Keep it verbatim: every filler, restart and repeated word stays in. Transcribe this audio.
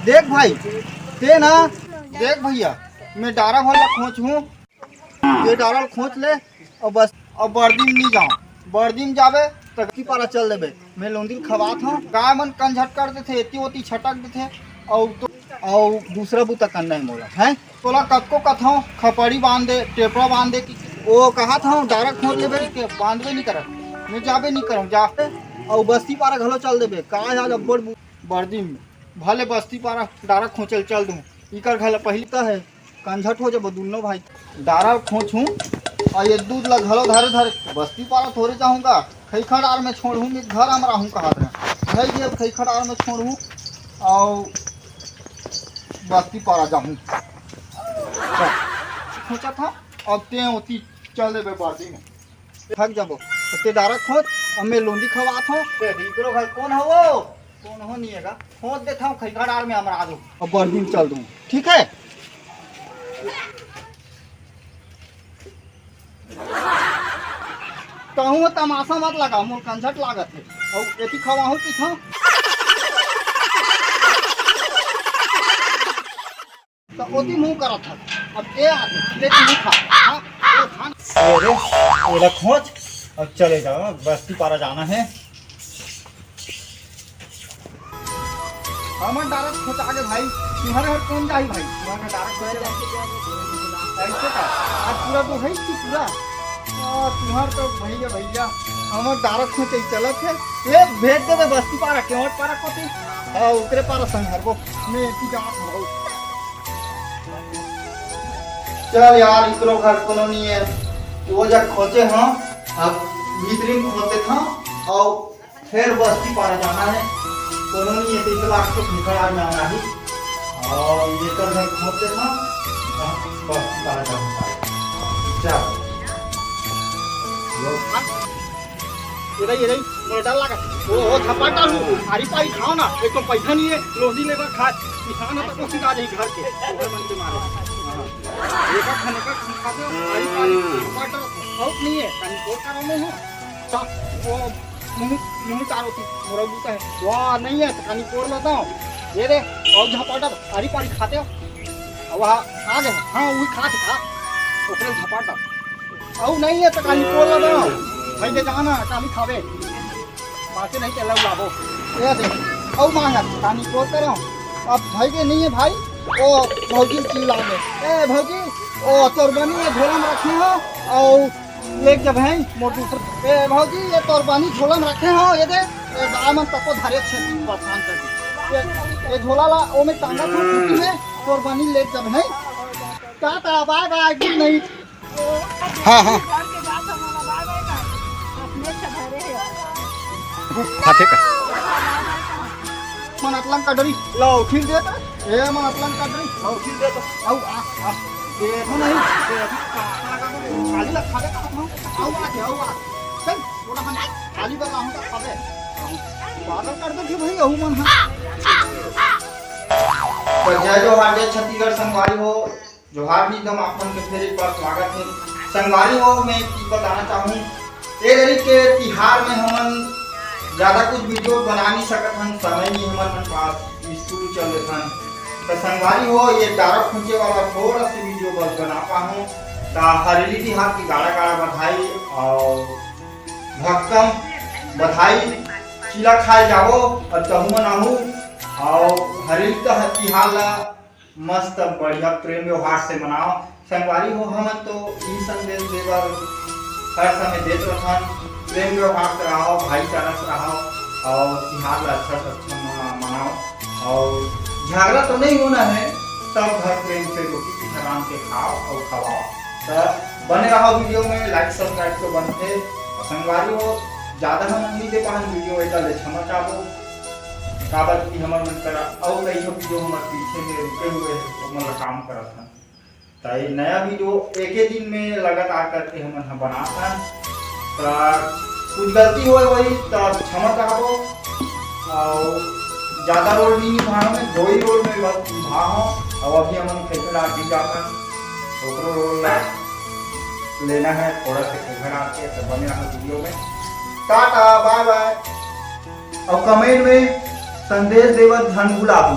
देख भाई, ते ना, देख भैया, मैं डारा भर ला खोंच हूँ, ये डारा ला खोंच ले, और बस, और बरदी में नहीं जाऊँ, बरदी में जाबे तो की पारा चल देबे। मैं लोंदी ल खवात हूँ, गाय मन कंझट कर देथे, एती ओती छटक देथे, और तो, और दूसरा बूता करना है मोला, है तोला कतको कथौं, खपड़ी बांध दे, टेपरा बांध दे, कि ओ कहत हूँ डारा खोंच लेबे के बांधबे नहीं करत, मैं जाबे नहीं करम, जा, और बस्ती पारा घलो चल देबे, का आज अब्बड़ बरदी में, भले बस्ती पारा डारा खोंचल चल दूँ, इकर घला पहिली त है, कंझट हो जबो दुनो भाई। डारा खोंचहूँ, और ये दूध ला घलो धरे धरे बस्ती पारा थोरे जाहूँ का, खैखा डार में छोड़हूँ, मैं घर में रहूँ कहत रहे, भाई जी अब खैखा डार में छोड़हूँ, और बस्ती पारा जाहूँ। चल, खोंचत हूँ, अब ते ओती चल देबे बरदी में। थक जाबो। तो ते डारा खोंच, अब मैं लोंदी खवात हूँ। ते इकरो घर कौन हो वो? कौन हो नहीं है का? खोंच देता हूँ, खैखा डार में हमरा दो। अब बरदी में चल दूँ, ठीक है? कहूँ तमाशा मत लगा, मोर कंझट लागत है। और एती खवाहूँ कि था? तो ओती मुंह करत हस। अब ए आके, ले तू मुंह खा। हाँ, ए खा। अरे, एला खोंच, अब चले जाओ, बस्ती पारा जाना है। हमर डारा खोंच आगे भाई, तुम्हारे घर कौन जाही भाई? तुम्हारे घर डारा खोंच आगे। ऐसे का? आज पूरा तो है कि पूरा? आ, तुम्हार तो भैया, भैया, हमर डारा खोंचे चलत है। ए, भेज देबे बस्ती पारा, केवट पारा कोती। हाँ, उतरे पारा संग हरबो। मैं एती जात हूँ। चल यार, इकरो घर कोनो नहीं है। वो जब खोंचे हम, अब भीतरी में खोंचे था, और फिर बस्ती पारा जाना है। कोनो नहीं है, तो इतना लाख तो भीतर आ जाना है। और ये कर घर खोंचे था, बस्ती पारा जाना है। चल। ये रही, ये रही, मोला डर लगा। ओ, ओ, झपा डालू, आरी पारी खाओ ना, एक तो पैसा नहीं है, लोंदी लेबर खा, किसान है तो कोशिश आ जाही घर के, ओकर मन के मारे। हाँ। एक खाने का खा दो, आरी पारी झपा डाल, बहुत नहीं है, कहीं कोर का रहने हो। तो, वो, मुंह, मुंह चार होती, मोरा बूता है। वाह, नहीं है, तो कहीं कोर लेता हूँ। ये दे, और झपा डाल, आरी पारी खाते हो। अब वहाँ आ गए, हाँ, वही खा के खा, ओकरे झपा डाल। अउ नहीं है तो काली कोला दो। भाई दे जाना, काली खावे। बाकी नहीं चला लाबो। ये दे। अउ मांगा, काली कोल करो। अब भाई के नहीं है भाई। ओ भौजी चिल्ला दे। ए भौजी, ओ तोर बनी ये झोला में रखे हो। अउ लेके जब है मोर दूसर। ए भौजी, ये तोर बनी झोला में रखे हो, ये दे। ए दामन तको धरे छे परेशान कर दे। ये, ये झोला ला, ओ में टांगा था, खूंटी में, तोर बनी लेके जब है। टाटा, बाय बाय, गुड नाइट। हाँ, हाँ। हाँ, ठीक है। मन अतलंग का डरी, लो, उठिल दे तो। ए, मन अतलंग का डरी, लो, उठिल दे तो। आउ, आ, आ। देखो नहीं, देखो, खाली लग, खाली लग, आउ, आ, आउ, आ। चल, थोड़ा हम खाली कर लाऊं तो खाबे। बादल कर दे भाई, अहू मन है। तो जय जोहार, जय छत्तीसगढ़ संगवारी हो। जोहार भी एकदम आप मन के फिर एक बार स्वागत है। संगवारी हो, मैं एक चीज बताना चाहूँ, ए दरी के तिहार में हमन ज्यादा कुछ वीडियो बना नहीं सकत हन, समय नहीं हमन मन पास, स्कूल चल देथन। तो संगवारी हो, ये डारा खोंचे वाला थोड़ा सा वीडियो बस बना पाहूँ। तो हरेली तिहार की गाड़ा गाड़ा बधाई और भक्कम बधाई। चीला खाए जाओ और तहु मन आहू। और हरेली तिहार ला मस्त बढ़िया प्रेम व्यवहार से मनाओ। संगवारी हो, हमन तो ई संदेश देबर हर समय देत रहन, प्रेम व्यवहार से रहो, भाईचारा से रहो और तिहार ला अच्छा से अच्छा म-, मनाओ। और झगड़ा तो नहीं होना है, सब घर प्रेम से रोटी पीठा रांध के खाओ और खवाओ। तो बने रहो वीडियो में, लाइक सब्सक्राइब तो बनते। और संगवारी हो, ज्यादा हम नहीं दे पाहन वीडियो, एकर ले क्षमा चाहबो, काबर कि हमर मन करा अउ कई ठो वीडियो हमर पीछे में रुके हुए हैं, ओमन ला काम करत हन। त ये नया वीडियो एके दिन में लगातार करके हमन ह बनात हन। त कुछ गलती होए होही त क्षमा चाहबो। अउ ज्यादा रोल नहीं निभाना में, दो ही रोल में बस निभा हो। अब अभी हमन खैखा डार भी जात हन, ओकरो रोल ला लेना है थोड़ा से खैखा डार के। तो बने रहो वीडियो में, टाटा बाय बाय। और कमेंट में संदेश देवत झन भुलाबू।